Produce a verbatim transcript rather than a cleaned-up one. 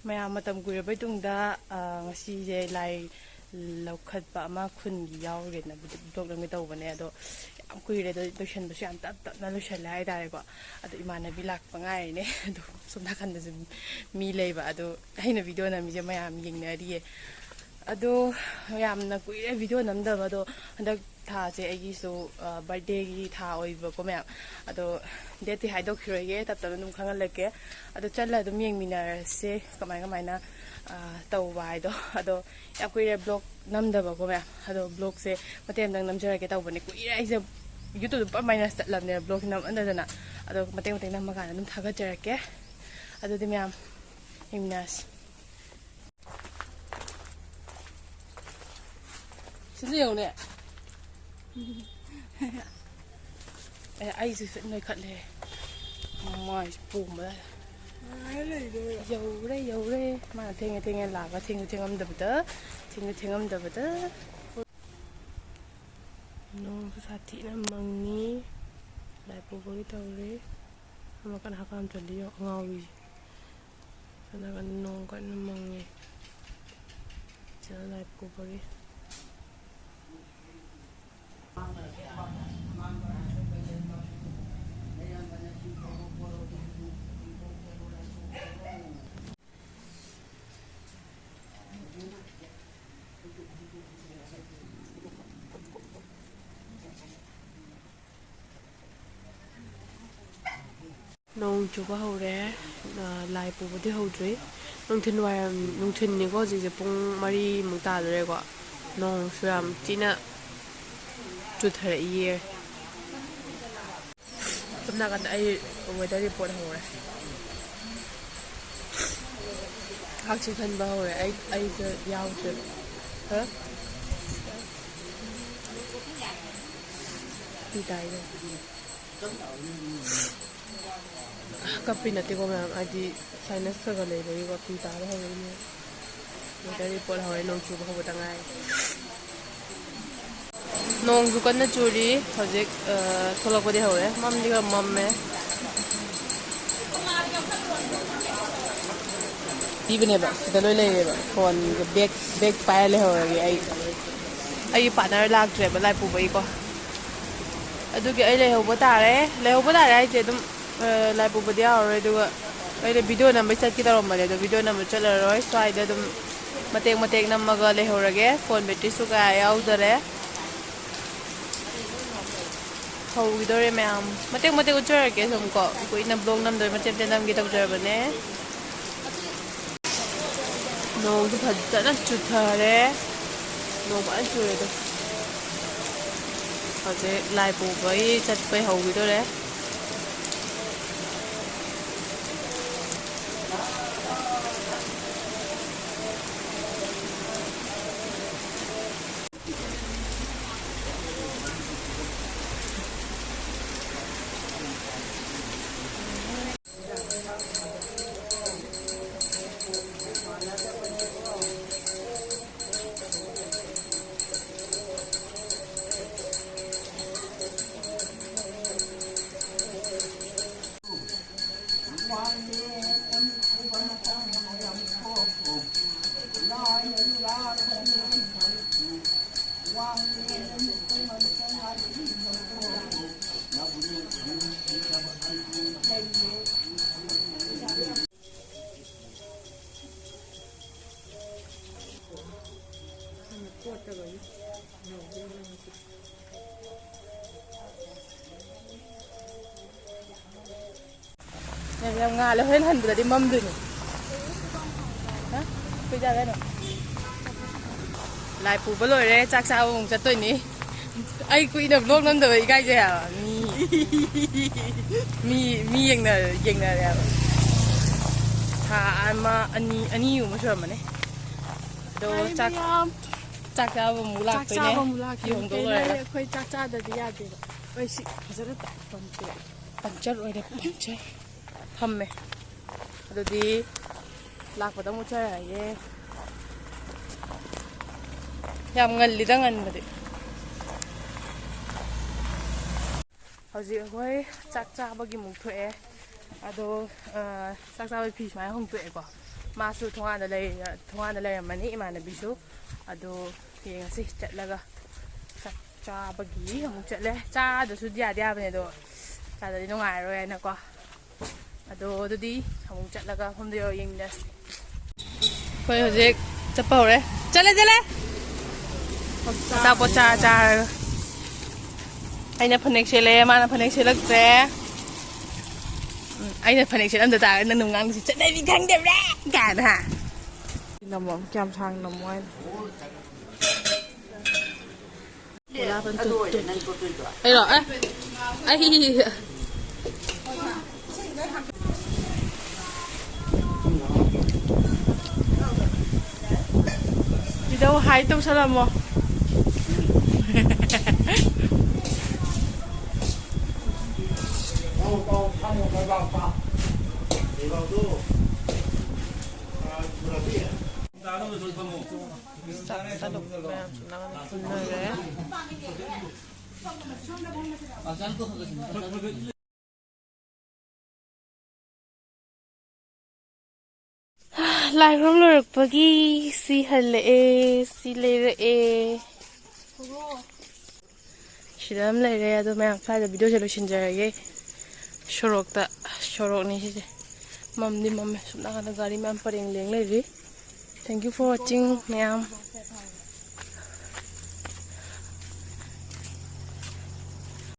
ꯃꯌꯥꯝ ꯃꯇꯝ ꯀꯨꯏꯔꯕꯩ ꯇꯨꯡꯗ, ꯑ, ꯉꯁꯤꯁꯦ ꯂꯥꯏ ꯂꯧꯈꯠꯄ ꯑꯃ ꯈꯨꯟꯒꯤ ꯌꯥꯎꯔꯨꯒꯦꯅ ꯕ꯭ꯂꯣꯛ ꯅꯝꯒꯦ ꯇꯧꯕꯅꯦ꯫ ꯑꯗꯣ ꯌꯥꯝ ꯀꯨꯏꯔꯦ, ꯑꯗꯣ ꯂꯣꯏꯁꯟꯕꯁꯨ ꯌꯥꯝ ꯇꯞ ꯇꯞꯅ ꯂꯣꯏꯁꯜꯂꯦ ꯍꯥꯏꯇꯥꯔꯦꯀꯣ꯫ ꯑꯗꯣ ꯏꯃꯥꯟꯅꯕꯤ ꯂꯥꯛꯄ ꯉꯥꯏꯔꯤꯅꯦ꯫ ꯑꯗꯣ ꯁꯣꯝ ꯅꯥꯀꯟꯗꯁꯨ ꯃꯤ ꯂꯩꯕ꯫ ꯑꯗꯣ ꯑꯩꯅ ꯚꯤꯗꯤꯑꯣ ꯅꯝꯃꯤꯁꯦ ꯃꯌꯥꯝ ꯌꯦꯡꯅꯔꯤꯌꯦ꯫ ꯑꯗꯣ ꯌꯥꯝꯅ ꯀꯨꯏꯔꯦ ꯚꯤꯗꯤꯑꯣ ꯅꯝꯗꯕ꯫ ꯑꯗꯣ ꯍꯟꯗꯛ ꯊꯥꯁꯦ ꯑꯩꯒꯤꯁꯨ, ꯑ, ꯕꯥꯔꯗꯦꯒꯤ ꯊꯥ ꯑꯣꯏꯕꯀꯣ ꯃꯌꯥꯝ꯫ ꯑꯗꯣ ꯗꯦꯠꯇꯤ ꯍꯥꯏꯗꯣꯛꯈꯤꯔꯣꯏꯒꯦ, ꯇꯞ ꯇꯞꯅ ꯑꯗꯨꯝ ꯈꯪꯍꯜꯂꯛꯀꯦ꯫ ꯑꯗꯣ ꯆꯠꯂ ꯑꯗꯨꯝ ꯌꯦꯡꯃꯤꯟꯅꯔꯁꯦ ꯀꯃꯥꯏ ꯀꯃꯥꯏꯅ, ꯑ, ꯇꯧꯕ ꯍꯥꯏꯗꯣ꯫ ꯑꯗꯣ ꯌꯥꯝ ꯀꯨꯏꯔꯦ ꯕ꯭ꯂꯣꯛ ꯅꯝꯗꯕꯀꯣ ꯃꯌꯥꯝ꯫ ꯑꯗꯣ ꯕ꯭ꯂꯣꯛꯁꯦ ꯃꯇꯦꯛ ꯑꯃꯇꯪ ꯅꯝꯖꯔꯛꯀꯦ ꯇꯧꯕꯅꯦ꯫ ꯀꯨꯏꯔꯦ ꯑꯩꯁꯦ ꯌꯨꯇ꯭ꯌꯨꯕꯇ ꯄꯨꯔꯥ ꯃꯥꯏꯅꯁ ꯆꯠꯂꯕꯅꯦ ꯕ꯭ꯂꯣꯛꯁꯦ ꯅꯝꯃꯟꯗꯗꯅ꯫ ꯑꯗꯣ ꯃꯇꯦꯛ ꯃꯇꯦꯛ ꯅꯝꯃꯀꯥꯟꯗ ꯑꯗꯨꯝ ꯊꯥꯒꯠꯆꯔꯛꯀꯦ꯫ ꯑꯗꯨꯗꯤ ꯃꯌꯥꯝ ꯌꯦꯡꯃꯤꯟꯅꯔꯁꯤ꯫ ꯁꯤꯗ ꯌꯦꯡꯉꯨꯅꯦ꯫ ꯑꯦ, ꯑꯩꯁꯨ ꯐꯖꯅ ꯅꯣꯏꯈꯠꯂꯦ꯫ ꯃꯥꯏꯁꯦ ꯄꯣꯝꯕꯗ꯫ ꯌꯧꯔꯦ, ꯌꯧꯔꯦ꯫ ꯃꯥꯅ ꯊꯦꯡꯉꯦ, ꯊꯦꯡꯉꯦ ꯂꯥꯛꯑꯒ ꯊꯦꯡꯁꯨ ꯊꯦꯡꯉꯝꯗꯕꯗ, ꯊꯦꯡꯁꯨ ꯊꯦꯡꯉꯝꯗꯕꯗ꯫ ꯅꯣꯡꯁꯨ ꯁꯥꯊꯤꯅ ꯃꯪꯉꯤ꯫ ꯂꯥꯏ ꯄꯨꯕꯒꯤ ꯇꯧꯔꯤ꯫ ꯑꯃ ꯀꯟꯅ ꯍꯀꯥꯝ ꯆꯜꯂꯤ, ꯌꯦꯡꯉꯣ, ꯑꯉꯥꯎꯕꯤꯁꯦ꯫ ꯁꯣꯝ ꯅꯥꯀꯟꯗ ꯅꯣꯡ ꯀꯟꯅ ꯃꯪꯉꯤ꯫ ꯁꯤꯗ ꯂꯥꯏ ꯄꯨꯕꯒꯤ꯫ ꯅꯣꯡ ꯆꯨꯕ ꯍꯧꯔꯦ꯫ ꯑ, ꯂꯥꯏ ꯄꯨꯕꯗꯤ ꯍꯧꯗ꯭ꯔꯤ꯫ ꯅꯨꯡꯊꯤꯜ ꯋꯥꯏꯔꯝ, ꯅꯨꯡꯊꯤꯜꯅꯤꯀꯣ ꯍꯧꯖꯤꯛꯁꯦ, ꯄꯨꯡ ꯃꯔꯤꯃꯨꯛ ꯇꯥꯗꯣꯔꯦꯀꯣ꯫ ꯅꯣꯡꯁꯨ ꯌꯥꯝ ꯊꯤꯅ ꯆꯨꯊꯔꯛꯏꯌꯦ꯫ ꯁꯣꯝ ꯅꯥꯀꯟꯗ ꯑꯩ ꯋꯦꯗꯔ ꯔꯤꯄꯣꯔꯠ ꯍꯧꯔꯦ꯫ ꯍꯛꯆꯤ ꯈꯟꯕ ꯍꯧꯔꯦ꯫ ꯑꯩ, ꯑꯩꯗ ꯌꯥꯎꯗ꯭ꯔꯦꯕ꯫ ꯍꯥ? ꯄꯤ ꯇꯥꯏꯌꯦ꯫ ꯀꯞꯄꯤ ꯅꯠꯇꯦꯀꯣ ꯃꯌꯥꯝ, ꯍꯥꯏꯗꯤ ꯁꯥꯏꯅꯁ ꯈꯔ ꯈꯔ ꯂꯩꯕꯒꯤꯀꯣ, ꯄꯤ ꯇꯥꯕ ꯍꯧꯔꯛꯏꯅꯦ꯫ ꯋꯦꯗꯔ ꯔꯤꯄꯣꯔꯠ ꯍꯧꯔꯦ, ꯅꯣꯡ ꯆꯨꯕ ꯍꯧꯕꯗ ꯉꯥꯏꯔꯤ꯫ ꯅꯣꯡꯁꯨ ꯀꯟꯅ ꯆꯨꯔꯤ ꯍꯧꯖꯤꯛ꯫ ꯑ, ꯊꯣꯛꯂꯛꯄꯗꯤ ꯍꯧꯔꯦ꯫ ꯃꯝꯗꯤ ꯈꯔ ꯃꯝꯃꯦ꯫ ꯄꯤꯕꯅꯦꯕ, ꯁꯤꯗ ꯂꯣꯏ ꯂꯩꯔꯦꯕ꯫ ꯐꯣꯟꯒ ꯕꯦꯛ, ꯕꯦꯛ ꯄꯥꯏꯔ ꯂꯩꯍꯧꯔꯒꯦ ꯑꯩ꯫ ꯑꯩꯒꯤ ꯄꯥꯔꯠꯅꯔ ꯂꯥꯛꯇ꯭ꯔꯦꯕ ꯂꯥꯏ ꯄꯨꯕꯒꯤꯀꯣ꯫ ꯑꯗꯨꯒꯤ ꯑꯩ ꯂꯩꯍꯧꯕ ꯇꯥꯔꯦ꯫ ꯂꯩꯍꯧꯕ ꯇꯥꯔꯦ ꯍꯥꯏꯁꯦ ꯑꯗꯨꯝ, ꯑ, ꯂꯥꯏ ꯄꯨꯕꯗꯤ ꯌꯥꯎꯔꯔꯣꯏ꯫ ꯑꯗꯨꯒ ꯑꯩꯅ ꯚꯤꯗꯤꯑꯣ ꯅꯝꯕꯩ ꯆꯠꯀꯦ ꯇꯧꯔꯝꯕꯅꯦ, ꯑꯗꯣ ꯚꯤꯗꯤꯑꯣ ꯅꯝꯕ ꯆꯠꯂꯔꯣꯏ꯫ ꯁ꯭ꯋꯥꯏꯗ ꯑꯗꯨꯝ ꯃꯇꯦꯛ ꯃꯇꯦꯛ ꯅꯝꯃꯒ ꯂꯩꯍꯧꯔꯒꯦ꯫ ꯐꯣꯟ ꯕꯦꯇ꯭ꯔꯤꯁꯨ ꯀꯌꯥ ꯌꯥꯎꯗꯔꯦ꯫ ꯍꯧꯈꯤꯗꯧꯔꯦ ꯃꯌꯥꯝ꯫ ꯃꯇꯦꯛ ꯃꯇꯦꯛ ꯎꯠꯆꯔꯛꯀꯦ ꯁꯨꯝ ꯀꯣ꯫ ꯀꯨꯏꯅ ꯕ꯭ꯂꯣꯛ ꯅꯝꯗꯣꯏ ꯃꯇꯦꯛ ꯃꯇꯦꯛ ꯅꯝꯒꯦ ꯇꯧꯖꯔꯕꯅꯦ꯫ ꯅꯣꯡꯁꯨ ꯐꯖꯅ ꯆꯨꯊꯔꯦ꯫ ꯅꯣꯡ ꯐꯖꯅ ꯆꯨꯔꯦ ꯑꯗꯣ꯫ ꯍꯧꯖꯤꯛ ꯂꯥꯏ ꯄꯨꯕꯒꯤ ꯆꯠꯄꯩ ꯍꯧꯈꯤꯗꯣꯔꯦ꯫ ꯌꯥꯝ, ꯌꯥꯝ ꯉꯥꯜꯂꯦ꯫ ꯍꯣꯔꯦꯟ ꯍꯟꯕꯗꯗꯤ ꯃꯝꯗꯣꯏꯅꯦ꯫ ꯍꯥ? ꯀꯩ ꯆꯥꯗꯣꯏꯅꯣ? ꯂꯥꯏ ꯄꯨꯕ ꯂꯣꯏꯔꯦ, ꯆꯥꯛ ꯆꯥꯕ ꯑꯃꯨꯛ ꯆꯠꯇꯣꯏꯅꯤ꯫ ꯑꯩ ꯀꯨꯏꯅ ꯕ꯭ꯂꯣꯛ ꯅꯝꯗꯕ ꯏꯀꯥꯏꯖꯩ ꯍꯥꯏꯕ꯫ ꯃꯤ, ꯃꯤ, ꯃꯤ ꯌꯦꯡꯅꯔꯦ, ꯌꯦꯡꯅꯔꯦ ꯍꯥꯏꯕ꯫ ꯊꯥ ꯑꯃ, ꯑꯅꯤ, ꯑꯅꯤꯒꯨꯝꯕ ꯁꯨꯔꯝꯃꯅꯤ꯫ ꯑꯗꯣ ꯍꯥꯏ ꯆꯥꯛ, ꯃꯌꯥꯝ꯫ ꯆꯥꯛ ꯆꯥꯕ ꯑꯃꯨꯛ ꯆꯥꯛ ꯂꯥꯛꯇꯣꯏꯅꯦ꯫ ꯆꯥꯕ ꯑꯃꯨꯛ ꯐꯤ ꯂꯥꯛꯇꯣꯏꯅꯦ꯫ ꯍꯣꯡꯗꯣꯛ ꯀꯩꯅꯣ ꯍꯥꯏꯁꯦ, ꯂꯣꯏꯔꯒ꯫ ꯑꯩꯈꯣꯏ ꯆꯥꯛ ꯆꯥꯗꯗꯤ ꯌꯥꯗꯦꯕ꯫ ꯑꯩ ꯁꯤ ꯐꯖꯅ ꯇꯞꯄꯝꯗꯦ꯫ ꯄꯪꯆꯔ ꯑꯣꯏꯔꯦ, ꯄꯪꯆꯔ꯫ ꯐꯝꯃꯦ꯫ ꯑꯗꯨꯗꯤ ꯂꯥꯛꯄꯗ ꯑꯃꯨꯛ ꯆꯔꯛꯑꯒꯦ꯫ ꯌꯥꯝ ꯉꯜꯂꯤꯗ ꯉꯟꯕꯗꯤ꯫ ꯍꯧꯖꯤꯛ ꯑꯩꯈꯣꯏ ꯆꯥꯛ ꯆꯥꯕꯒꯤ ꯑꯃꯨꯛ ꯊꯣꯛꯑꯦ꯫ ꯑꯗꯣ, ꯑ, ꯆꯥꯛ ꯆꯥꯕꯒꯤ ꯐꯤ ꯁꯨꯃꯥꯏꯅ ꯍꯣꯡꯗꯣꯛꯑꯦꯀꯣ꯫ ꯃꯥꯁꯨ ꯊꯣꯡꯒꯥꯟꯗ ꯂꯩ-, ꯊꯣꯡꯒꯥꯟꯗ ꯂꯩꯔꯝꯃꯅꯤ, ꯏꯃꯥꯟꯅꯕꯤꯁꯨ꯫ ꯑꯗꯣ ꯌꯦꯡꯉꯁꯤ ꯆꯠꯂꯒ꯫ ꯆꯥꯛ ꯆꯥꯕꯒꯤ ꯑꯃꯨꯛ ꯆꯠꯂꯦ꯫ ꯆꯥꯗꯁꯨꯗꯤ ꯌꯥꯗꯤ ꯌꯥꯕꯅꯦ, ꯑꯗꯣ ꯆꯥꯗꯗꯤ ꯅꯨꯡꯉꯥꯏꯔꯔꯣꯏ ꯍꯥꯏꯅꯀꯣ꯫ ꯑꯗꯣ ꯑꯗꯨꯗꯤ ꯑꯃꯨꯛ ꯆꯠꯂꯒ ꯃꯐꯝꯗꯣ ꯌꯧꯔ ꯌꯦꯡꯃꯤꯟꯅꯁꯤ꯫ ꯑꯩꯈꯣꯏ ꯍꯧꯖꯤꯛ ꯆꯠꯄ ꯍꯧꯔꯦ꯫ ꯆꯠꯂꯦ, ꯆꯠꯂꯦ꯫ ꯑꯆꯥꯄꯣꯠ ꯆꯥ ꯆꯥꯔꯒ꯫ ꯑꯩꯅ ꯐꯅꯦꯛ ꯁꯦꯠꯂꯦ, ꯃꯥꯅ ꯐꯅꯦꯛ ꯁꯦꯠꯂꯛꯇ꯭ꯔꯦ꯫ ꯎꯝ, ꯑꯩꯅ ꯐꯅꯦꯛ ꯁꯦꯠꯂꯝꯗ ꯇꯥꯔꯒ ꯅꯪꯅ ꯉꯥꯡꯗꯣꯏꯁꯤ, "ꯆꯠꯅꯕꯤ ꯈꯪꯗꯕ꯭ꯔꯥ?" ꯀꯥꯏꯅ, ꯍꯥ? ꯅꯝꯃꯣ, ꯀꯌꯥꯝ ꯁꯥꯡꯅ ꯅꯝꯃꯣ ꯍꯥꯏꯅꯣ? ꯑꯗꯨ ꯑꯣꯏꯔꯦ ꯅꯪ ꯇꯣꯠꯇꯣꯏꯗꯣ꯫ ꯑꯩꯔꯣ? ꯑꯦ, ꯑꯩ ꯏꯗꯧ ꯍꯥꯏ ꯇꯧꯁꯜꯂꯝꯃꯣ꯫ ꯆꯥꯛ ꯆꯥꯗꯣꯛꯄ ꯃꯌꯥꯝꯁꯨ ꯂꯥꯡꯅ ꯐꯨꯅꯔꯦ꯫ ꯂꯥꯏ ꯈꯨꯔꯨꯝ ꯂꯣꯏꯔꯛꯄꯒꯤ ꯁꯤ ꯍꯜꯂꯛꯑꯦ, ꯁꯤ ꯂꯩꯔꯛꯑꯦ꯫ ꯁꯤꯗ ꯑꯃ ꯂꯩꯔꯦ꯫ ꯑꯗꯣ ꯃꯌꯥꯝ, ꯁ꯭ꯋꯥꯏꯗ ꯚꯤꯗꯤꯑꯣꯁꯦ ꯂꯣꯏꯁꯤꯟꯖꯔꯒꯦ꯫ ꯁꯣꯔꯣꯛꯇ, ꯁꯣꯔꯣꯛꯅꯤ ꯁꯤꯁꯦ꯫ ꯃꯝꯗꯤ ꯃꯝꯃꯦ꯫ ꯁꯨꯝ ꯅꯥꯀꯟꯗ ꯒꯥꯔꯤ ꯃꯌꯥꯝ ꯄꯔꯦꯡ ꯂꯦꯡ ꯂꯩꯔꯤ꯫ Thank you for watching, ꯃꯌꯥꯝ꯫